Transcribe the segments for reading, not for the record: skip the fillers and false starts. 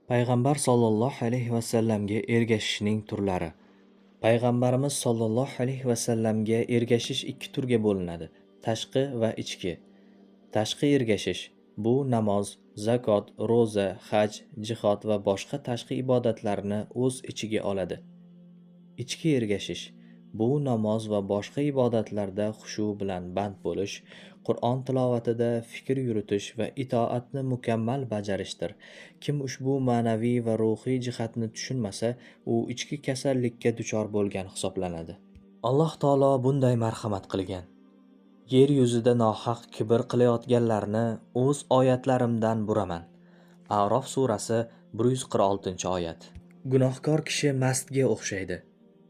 Payg'ambar sollallohu alayhi vasallamga ergashishning turlari. Payg'ambarimiz sollallohu alayhi vasallamga ergashish ikki turga bo'linadi: tashqi va ichki. Tashqi ergashish bu namoz, zakot, ro'za, haj, jihod va boshqa tashqi ibodatlarni o'z ichiga oladi. Ichki ergashish bu namoz va boshqa ibodatlarda xushu bilan band bo'lish, Qur'on tilovatida fikr yuritish va itoatni mukammal bajarishdir. Kim ushbu ma'naviy va ruhiy jihatni tushunmasa, u ichki kasallikka duchor bo'lgan hisoblanadi. Alloh taolo bunday marhamat qilgan. Yer yuzida nohaq kibr qilayotganlarni o'z oyatlarimdan buraman. A'rof surasi 146-oyat. Gunohkor kishi mastga o'xshaydi.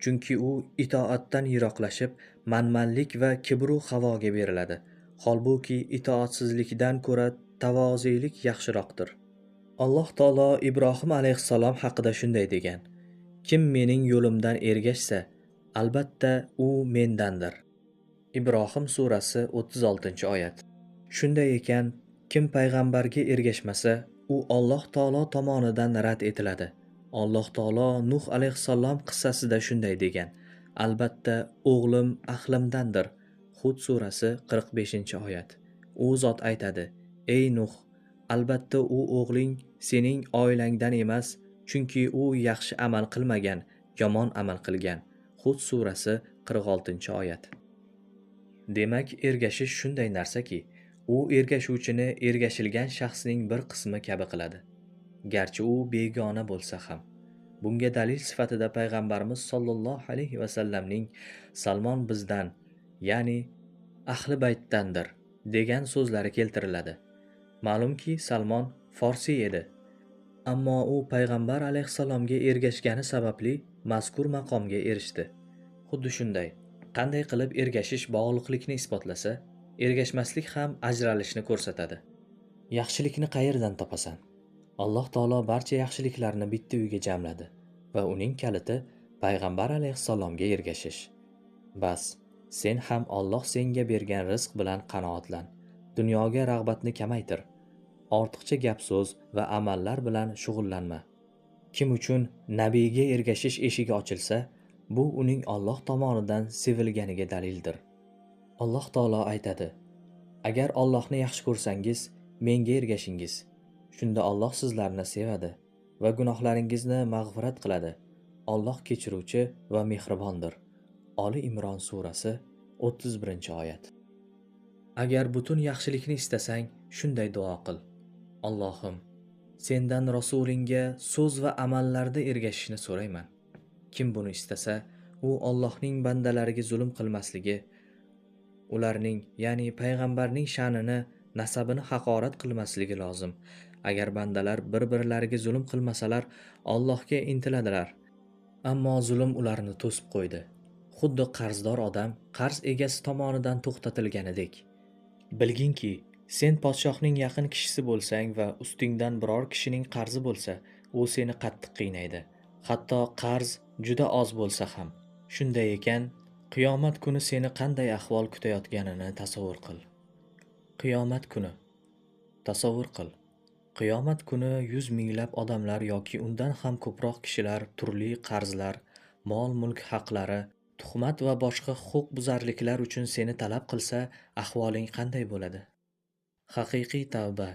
Chunki u itoatdan yiroqlashib, manmanlik va kibru havoga beriladi. Holbuki itoatsizlikdan ko'ra tavozilik yaxshiroqdir. Alloh taolo Ibrohim alayhissalom haqida shunday degan: Kim mening yo'limdan ergashsa, albatta u mendandir. Ibrohim surasi 36-oyat. Shunday ekan, kim payg'ambarga ergashmasa, u Alloh taolo tomonidan rad etiladi. Alloh taolo Nuh alayhissalom qissasida shunday degan: Albatta o'g'lim ahlimdandir. Hud surasi 45-oyat. U zot aytadi: Ey Nuh, albatta u o'g'ling sening oilangdan emas, chunki u yaxshi amal qilmagan, yomon amal qilgan. Hud surasi 46-oyat. Demak, ergashish shunday narsaki, u ergashuvchini ergashilgan shaxsning bir qismi kabi qiladi, garchi u begona bo'lsa ham. Bunga dalil sifatida payg'ambarimiz sollallohu alayhi vasallamning Salmon bizdan, ya'ni ahli baytdandir degan so'zlari keltiriladi. Ma'lumki, Salmon forsiy edi, ammo u payg'ambar alayhissalomga ergashgani sababli mazkur maqomga erishdi. Xuddi shunday, qanday qilib ergashish bog'liqlikni isbotlasa, ergashmaslik ham ajralishni ko'rsatadi. Yaxshilikni qayerdan topasan? Alloh taolo barcha yaxshiliklarni bitta uyga jamladi va uning kaliti payg'ambar alayhissalomga ergashish. Bas, sen ham Alloh senga bergan rizq bilan qanoatlan. Dunyoga rag'batni kamaytir. Ortiqcha gap-so'z va amallar bilan shug'ullanma. Kim uchun nabiyga ergashish eshigi ochilsa, bu uning Alloh tomonidan sevilganiga dalildir. Alloh taolo aytadi: Agar Allohni yaxshi ko'rsangiz, menga ergashingiz. Shunda Alloh sizlarni sevadi va gunohlaringizni mag'firat qiladi. Alloh kechiruvchi va mehribondir. Oli Imron surasi 31-oyat. Agar butun yaxshilikni istasang, shunday duo qil: Allohim, sendan Rasulingga so'z va amallarda ergashishni so'rayman. Kim buni istasa, u Allohning bandalariga zulm qilmasligi, ularning, ya'ni payg'ambarning sha'nini, nasabini haqorat qilmasligi lozim. Agar bandalar bir-birlariga zulm qilmasalar, Allohga intiladilar. Ammo zulm ularni to'sib qo'ydi. Xuddi qarzdor odam qarz egasi tomonidan to'xtatilganidek. Bilginki, sen podshohning yaqin kishisi bo'lsang va ustingdan biror kishining qarzi bo'lsa, u seni qattiq qiynaydi. Hatto qarz juda oz bo'lsa ham. Shunday ekan, qiyomat kuni seni qanday ahvol kutayotganini tasavvur qil. Qiyomat kuni. Tasavvur qil. Qiyomat kuni 100 minglab odamlar yoki undan ham ko'proq kishilar turli qarzlar, mol-mulk haqlari, tuhmat va boshqa huquqbuzarliklar uchun seni talab qilsa, ahvoling qanday bo'ladi? Haqiqiy tavba.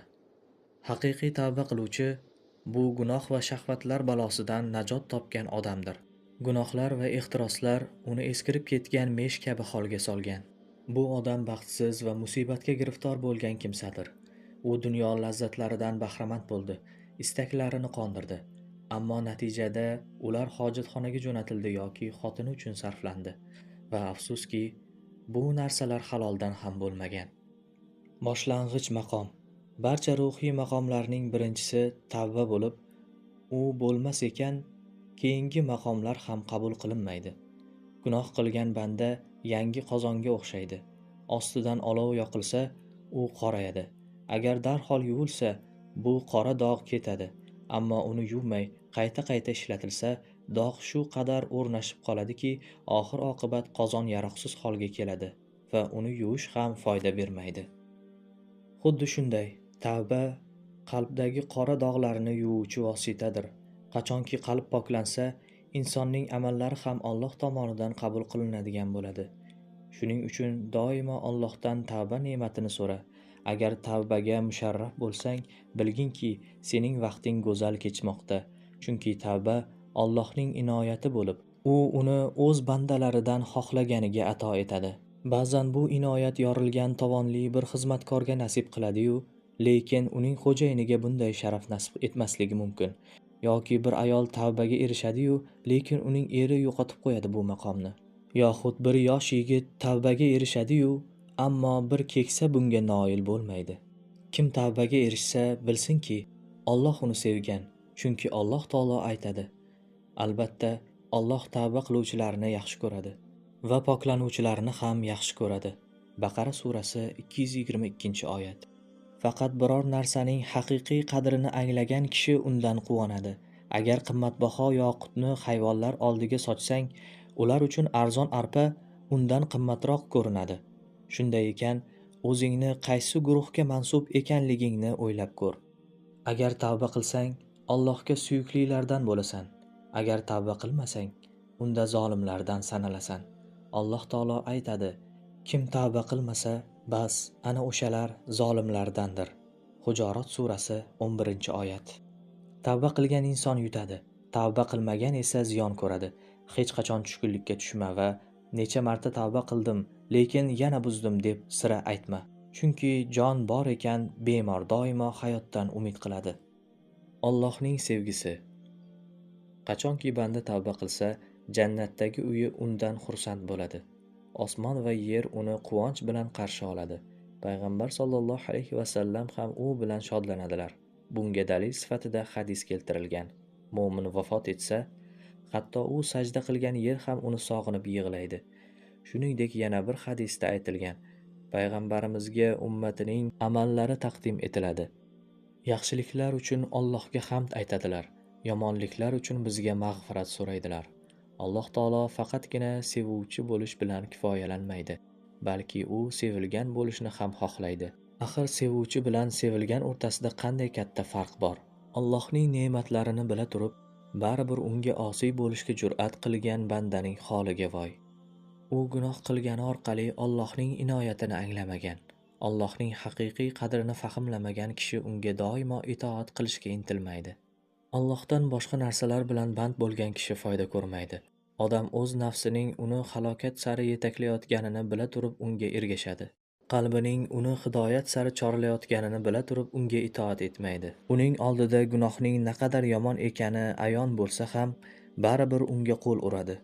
Haqiqiy tavba qiluvchi bu gunoh va shahvatlar balosidan najot topgan odamdir. Gunohlar va ehtiroslar uni eskirib ketgan mesh kabi holga solgan. Bu odam baxtsiz va musibatga giriftor bo'lgan kimsadir. U dunyo lazzatlaridan bahramand bo'ldi, istaklarini qondirdi. Ammo natijada ular hojatxonaga jo'natildi yoki xotini uchun sarflandi. Va afsuski, bu narsalar haloldan ham bo'lmagan. Boshlang'ich maqom. Barcha ruhiy maqomlarning birinchisi tavba bo'lib, u bo'lmas ekan, keyingi maqomlar ham qabul qilinmaydi. Gunoh qilgan banda yangi qozonga o'xshaydi. Ostidan olov yoqilsa, u qorayadi. Agar darhol yuvilsa, bu qora dog' ketadi. Ammo uni yuvmay qayta-qayta ishlatilsa, dog' shu qadar o'rnashib qoladiki, oxir-oqibat qozon yaroqsiz holga keladi va uni yuvish ham foyda bermaydi. Xuddi shunday, tavba Qalbdagi qora dog'larni yuvuvchi vositadir. Qachonki qalb poklansa, insonning amallari ham Alloh tomonidan qabul qilinadigan bo'ladi. Shuning uchun doimo Allohdan tavba ne'matini so'ra. Agar tavbaga musharraf bo'lsang, bilginki, sening vaqting go'zal kechmoqda. Chunki tavba Allohning inoyati bo'lib, u uni o'z bandalaridan xohlaganiga ato etadi. Ba'zan bu inoyat yorilgan tovonli bir xizmatkorga nasib qiladi-yu, lekin uning xo'jayiniga bunday sharaf nasib etmasligi mumkin. Yoki bir ayol tavbaga erishadi-yu, lekin uning eri yo'qotib qo'yadi bu maqomni. Yoxud bir yosh yigit tavbaga erishadi-yu, ammo bir keksa bunga noil bo'lmaydi. Kim tavbaga erishsa, bilsinki, Alloh uni sevgan. Chunki Alloh taolo aytadi: Albatta, Alloh tavba qiluvchilarni yaxshi ko'radi va poklanuvchilarni ham yaxshi ko'radi. Baqara surasi 222-oyat. Faqat biror narsaning haqiqiy qadrini anglagan kishi undan quvonadi. Agar qimmatbaho yoqutni hayvonlar oldiga sochsang, ular uchun arzon arpa undan qimmatroq ko'rinadi. Shunday ekan, o'zingni qaysi guruhga mansub ekanligingni o'ylab ko'r. Agar tavba qilsang, Allohga suyuklilardan bo'lasan. Agar tavba qilmasang, unda zolimlardan sanalasan. Alloh taolo aytadi: Kim tavba qilmasa, bas ana o'shalar zolimlardandir. Hujurat surasi 11-oyat. Tavba qilgan inson yutadi, tavba qilmagan esa ziyon ko'radi. Hech qachon tushkunlikka tushma va necha marta tavba qildim, lekin yana buzdim deb sira aytma. Chunki jon bor ekan, bemor doimo hayotdan umid qiladi. Allohning sevgisi. Qachonki banda tavba qilsa, jannatdagi uyi undan xursand bo'ladi. Osmon va yer uni quvonch bilan qarshi oladi. Payg'ambar sollallohu alayhi va sallam ham u bilan shodlanadilar. Bunga dalil sifatida hadis keltirilgan. Mo'min vafot etsa, hatto u sajda qilgan yer ham uni sog'inib yig'laydi. Shuningdek, yana bir hadisda aytilgan: Payg'ambarimizga ummatining amallari taqdim etiladi. Yaxshiliklar uchun Allohga hamd aytadilar, yomonliklar uchun bizga mag'firat so'raydilar. Alloh taolo faqatgina sevuvchi bo'lish bilan kifoyalanmaydi, balki u sevilgan bo'lishni ham xohlaydi. Axir sevuvchi bilan sevilgan o'rtasida qanday katta farq bor? Allohning ne'matlarini bila turib, baribir unga osiy bo'lishga jur'at qilgan bandaning holiga voy. U gunoh qilgani orqali Allohning inoyatini anglamagan, Allohning haqiqiy qadrini fahmlamagan kishi unga doimo itoat qilishga intilmaydi. Allohdan boshqa narsalar bilan band bo'lgan kishi foyda ko'rmaydi. Odam o'z nafsining uni halokat sari yetaklayotganini bila turib unga ergashadi. Qalbining uni hidoyat sari chorlayotganini bila turib unga itoat etmaydi. Uning oldida gunohning naqadar yomon ekani ayon bo'lsa ham, baribir unga qo'l uradi.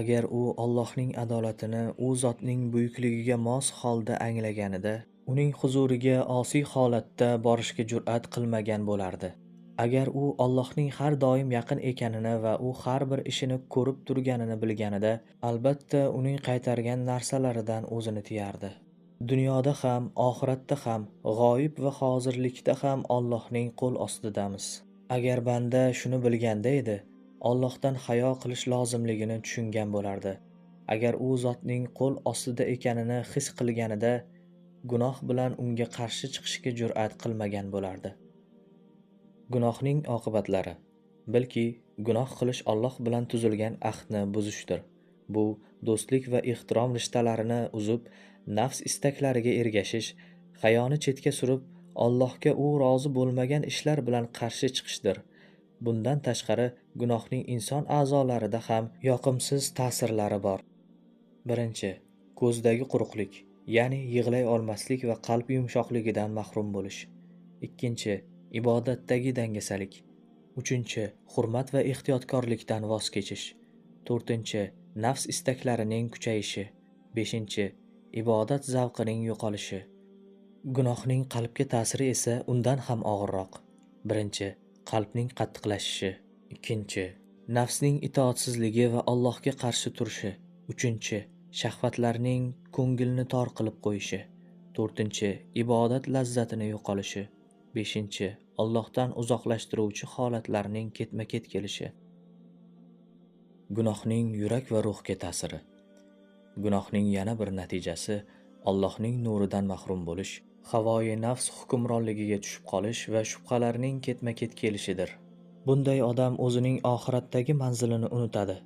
Agar u Allohning adolatini u zotning buyukligiga mos holda anglaganida, uning huzuriga osiy holatda borishga jur'at qilmagan bo'lardi. Agar u Allohning har doim yaqin ekanini va u har bir ishini ko'rib turganini bilganida, albatta uning qaytargan narsalaridan o'zini tiyardi. Dunyoda ham, oxiratda ham, g'oyib va hozirlikda ham Allohning qo'l ostidamiz. Agar banda shuni bilganda edi, Allohdan hayo qilish lozimligini tushungan bo'lardi. Agar u zotning qo'l ostida ekanini his qilganida, gunoh bilan unga qarshi chiqishga jur'at qilmagan bo'lardi. Gunohning oqibatlari. Bilki, gunoh qilish Alloh bilan tuzilgan ahdni buzishdir. Bu do'stlik va ehtirom rishtalarini uzib, nafs istaklariga ergashish, hayoni chetga surib, Allohga u rozi bo'lmagan ishlar bilan qarshi chiqishdir. Bundan tashqari, gunohning inson a'zolarida ham yoqimsiz ta'sirlari bor. Birinchi, ko'zdagi quruqlik, ya'ni yig'lay olmaslik va qalb yumshoqligidan mahrum bo'lish. Ikkinchi, ibodatdagi dangasalik. Uchinchi, hurmat va ehtiyotkorlikdan voz kechish. To'rtinchi, nafs istaklarining kuchayishi. Beshinchi, ibodat zavqining yo'qolishi. Gunohning qalbga ta'siri esa undan ham og'irroq. Birinchi, qalbning qattiqlashishi. Ikkinchi, nafsning itoatsizligi va Allohga qarshi turishi. Uchinchi, shahvatlarning ko'ngilni tor qilib qo'yishi. To'rtinchi, ibodat lazzatini yo'qolishi. Beshinchi, Allohdan uzoqlashtiruvchi holatlarning ketma-ket kelishi. Gunohning yurak va ruhga ta'siri. Gunohning yana bir natijasi Allohning nuridan mahrum bo'lish, Havoyi nafs hukmronligiga tushib qolish va shubhalarning ketma-ket kelishidir. Bunday odam o'zining oxiratdagi manzilini unutadi.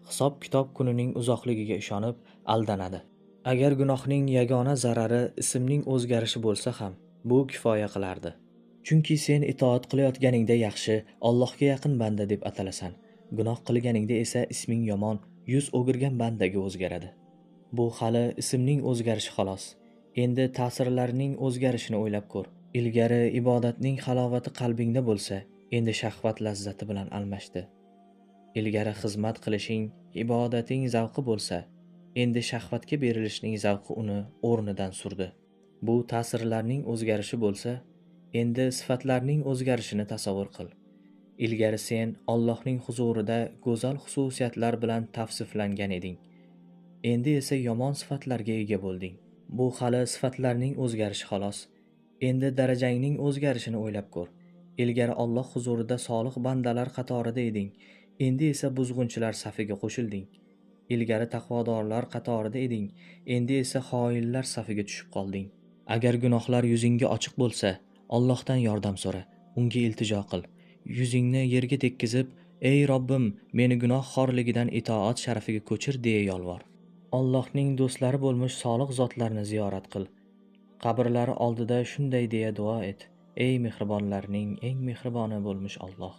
Hisob-kitob kunining uzoqligiga ishonib, aldanadi. Agar gunohning yagona zarari ismning o'zgarishi bo'lsa ham, bu kifoya qilardi. Chunki sen itoat qilayotganingda yaxshi, Allohga yaqin banda deb atalasan. Gunoh qilganingda esa isming yomon, yuz o'girgan bandaga o'zgaradi. Bu hali ismning o'zgarishi xolos. Endi ta'sirlarning o'zgarishini o'ylab ko'r. Ilgari ibodatning halovati qalbingda bo'lsa, endi shahvat lazzati bilan almashdi. Ilgari xizmat qilishing, ibodating zavqi bo'lsa, endi shahvatga berilishning zavqi uni o'rnidan surdi. Bu ta'sirlarning o'zgarishi bo'lsa, endi sifatlarning o'zgarishini tasavvur qil. Ilgari sen Allohning huzurida go'zal xususiyatlar bilan tavsiflangan eding. Endi esa yomon sifatlarga ega bo'lding. Bu hali sifatlarning o'zgarishi xolos. Endi darajangning o'zgarishini o'ylab ko'r. Ilgari Alloh huzurida solih bandalar qatorida eding. Endi esa buzg'unchilar safiga qo'shilding. Ilgari taqvodorlar qatorida eding. Endi esa xoinlar safiga tushib qolding. Agar gunohlar yuzingga ochiq bo'lsa, Allohdan yordam so'ra, unga iltijo qil. Yuzingni yerga tekkizib, "Ey Robbim, meni gunoh xorligidan itoat sharafiga ko'chir" deya yolvor. Allohning do'stlari bo'lmish solih zotlarni ziyorat qil. Qabrlari oldida shunday deya duo et: "Ey mehribonlarning eng mehriboni bo'lmish Alloh,